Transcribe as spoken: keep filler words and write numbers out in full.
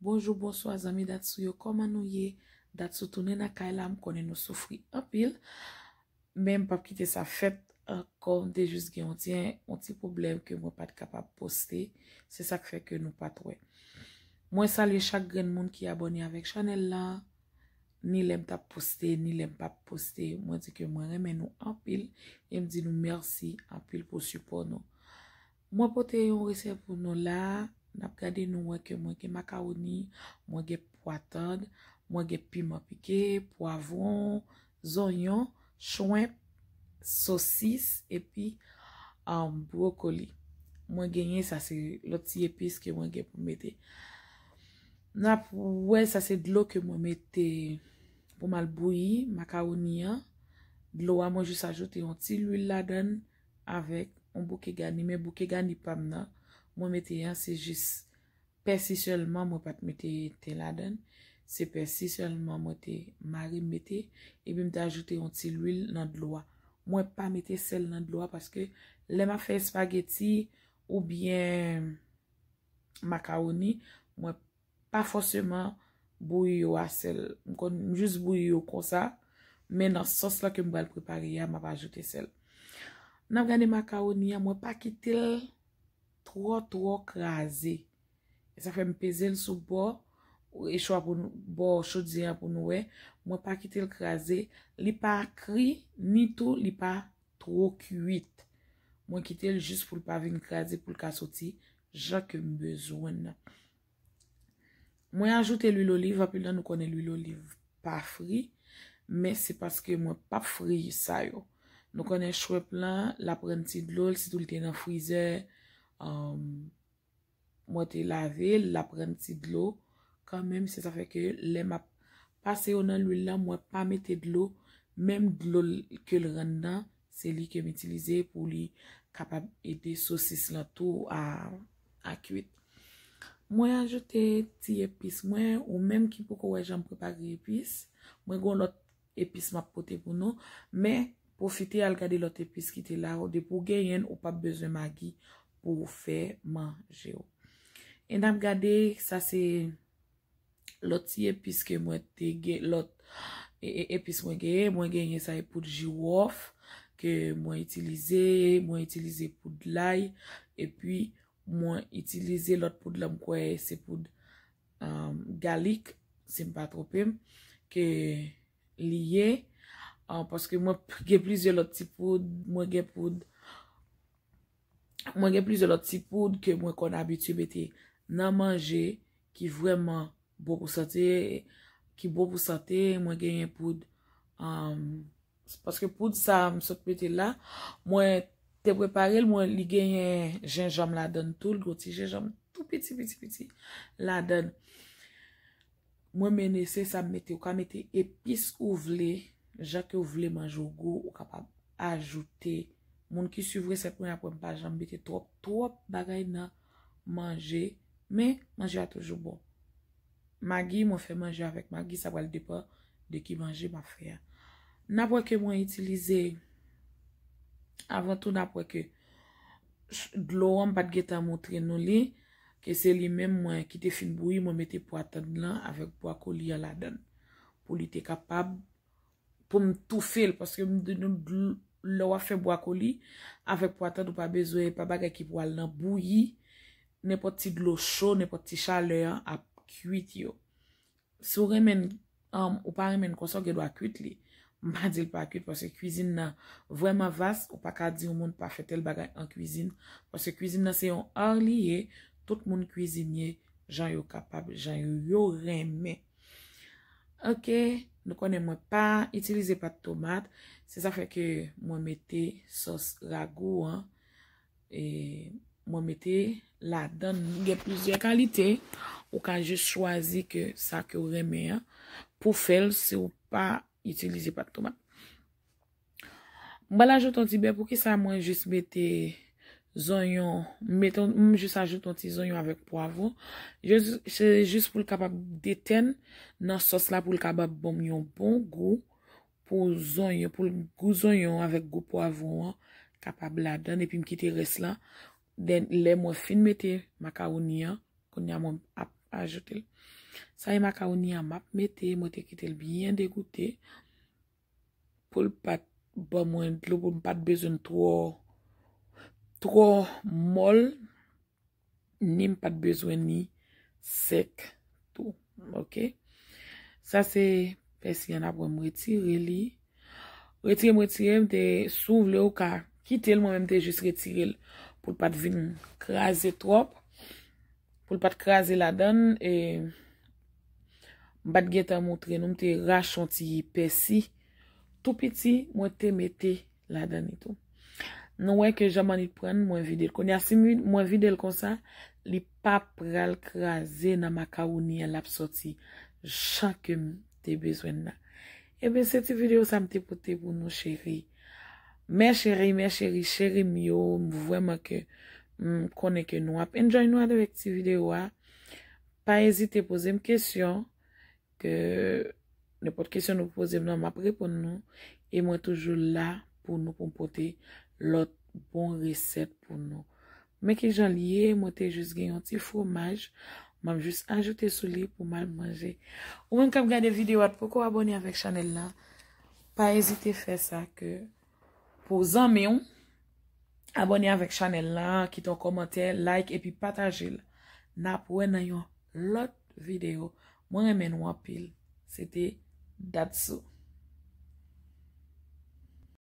Bonjou, bonswa, zanmi Datsou yo, kòman nou ye? Datsou tounen nan kay la, m konnen nou soufri anpil, men m p ap kite sa fèt ankò, m te jis gen yon ti, yon ti pwoblèm ke mwen pa t kapab poste, se sa k fè ke nou pa t wè. Mwen salye chak grenn moun ki abòne avèk chanèl la, ni lè m t ap poste, ni lè m p ap poste. Mwen di ke mwen renmen nou anpil e m di nou mèsi anpil pou sipò nou. Mwen pote yon resèt pou nou la. N ap gade nou wè ke mwen gen makawoni, mwen gen pwa tann, mwen gen piman pike, pwavwon, zonyon, chwenp, sosis, epi um, bwokoli. Mwen genyen sa se lòt ti epis ke mwen gen pou mete. N ap wè sa se dlo ke mwen mete pou m al bouyi makawoni an. Dlo a mwen jis ajoute yon ti lwil ladann avèk yon bouke gani. Men bouke gani pa m nan, mwen mete an se jis pèsi sèlman, mwen pa t mete ten ladann. Se pèsi sèlman mwen te mare mete, epi m te ajoute yon ti lwil nan dlo a. Mwen pa mete sèl nan dlo a paske lè m ap fè espageti oubyen makawoni, mwen pa fòseman bouyi yo a sèl. M konn m jis bouyi yo konsa, men nan sòs la ke m pral prepare a, m ap ajoute sèl. N ap gade makawoni an, mwen pa kite l twò twò kraze. E sa fè m peze l sou bò, e chwa pou nou, bò chodyè an pou nou wè. Mwen pa kite l kraze, li pa kri, ni tou li pa two kwit. Mwen kite l jis pou l pa vin kraze, pou l ka soti jan ke m bezwen l nan. Mwen ajoute lwil oliv, anpil nan nou konnen lwil oliv pa fri, men se paske mwen p ap fri sa yo. Nou konnen chwenp lan, l ap rann ti dlo l, sitou l te nan frizè, um, mwen te lave l, l ap rann ti dlo kanmenm, se sa fè ke lè m ap pase yo nan lwil la, mwen pa mete dlo, menm dlo l- ke l rann nan, se li ke m itilize pou li kapab ede sosis lan tou a, a kwit. Mwen ajoute ti epis mwen, ou menm ki poko wè jan m prepare epis, mwen gen yon lòt epis m ap pote pou nou, men pwofite al gade lòt epis ki te la, depi w genyen l, ou p ap bezwen magi pou w fè manje w. E n ap gade, sa se lòt ti epis ke mwen te gen, lòt e- e- epis mwen genyen, mwen genyen sa e poud jiwòf ke mwen itilize, mwen itilize poud lay, epi mwen itilize lòt poud la, m kwè se poud um, galik, si m pa twonpe m, ke li ye. Uh, paske mwen p- gen plizyè lòt ti poud, mwen gen poud, mwen gen plizyè lòt ti poud ke mwen konn abitye mete nan manje ki vrèman bon pou sante, ki bon pou sante, mwen genyen poud, um, paske poud sa m sot mete la, mwen te prepare l, mwen li genyen jenjanm ladann tou, l gon ti jenjanm tou piti, piti, piti ladann. Mwen menese sa m mete, ou ka mete epis ou vle, jan ke w vle manje w gou, ou kapab ajoute. Moun ki swiv resèt mwen apre m pa janm mete twòp, twòp bagay nan manje, men manje a toujou bon. Magi, mwen fè manje avèk magi, sa pral depann de ki manje m ap fè a. N ap wè ke mwen itilize, avan tou n ap wè ke ch- dlo an m pa t gentan moutre nou li, ke se li menm mwen ki te fin bouyi, mwen mete pwa tann lan avèk bwakoli an ladann. Pou li te kapab, pou m toufe l, paske m di nou dl- lè w ap fè bwakoli avèk pwa tann, ou pa bezwen, pa bagay ki pral nan bouyi, nenpòt ti dlo cho, nenpòt ti chalè an ap kwit yo. Si w renmen l, um, ou pa renmen l konsa, w gen dwa kwit li. M pa di l pa kwit, paske kwizin nan vrèman vas, ou pa ka di yon moun pa fè tèl bagay an kwizin, paske kwizin nan se yon ar li ye, tout moun kwizinye jan yo kapab, jan yo, yo renmen. Ok, nou konnen mwen pa itilize pat tomat, se sa fè ke mwen mete sòs ragou an, e mwen mete ladann. Gen plizyè kalite, ou ka jis chwazi ke sa ke w renmen an pou fè l si w pa itilize pat tomat. M pral ajoute yon ti bè, poukisa mwen jis mete zonyon, m mete, m jis ajoute yon ti zonyon avèk pwavwon. Jis- se jis pou l kapab detèn nan sòs la, pou l kapab ban m yon bon gou, pou zonyon, pou l gou zonyon avèk gou pwavwon an kapab ladann, epi m kite rès lan. Then, lè mwen fin mete makawoni an, kounye a mwen ap ajoute l. Sa e makawoni an m ap mete, mwen te kite l byen degoute pou l pa t ban mwen dlo, pou m pa t bezwen l twò, twò mòl, ni m pa t bezwen ni sèk tou. Ok? Sa se pèsi an, apre m retire li. Retire m retire, m te, si w vle, ou ka kite l, mwen menm te jis retire l pou l pa t vin kraze twòp, pou l pa t kraze ladan l, e m pa t gentan montre nou, m te rache yon ti pèsi tou piti, mwen te mete ladan li tou. Nou wè ke jan m annik pran l, mwen vide l. Kounye a, si m vid-, mwen vide l konsa, li pa pral kraze nan makawoni an, l ap sòti jan ke m te bezwen l la. Ebyen, se ti videyo sa m te pote pou nou, cheri. Mè cheri, mè cheri, cheri m yo, m vrèman ke m konnen ke nou ap enjoy nou avèk ti videyo a. Pa ezite poze m kesyon, ke nenpòt kesyon nou poze m nan, m ap reponn nou. E mwen toujou la pou nou, pou m pote lòt bon resèt pou nou. Men kijan l ye, mwen te jis gen yon ti fwomaj, m ap jis ajoute sou li pou m al manje. Ou menm k ap gade videyo a, t poko abòne avèk chanèl la, pa ezite fè sa ke pou zanmi w, abòne avèk chanèl la, kite yon kòmantè, like epi pataje l. N ap wè nan yon lòt videyo. Mwen renmen nou anpil. Se te Datsou.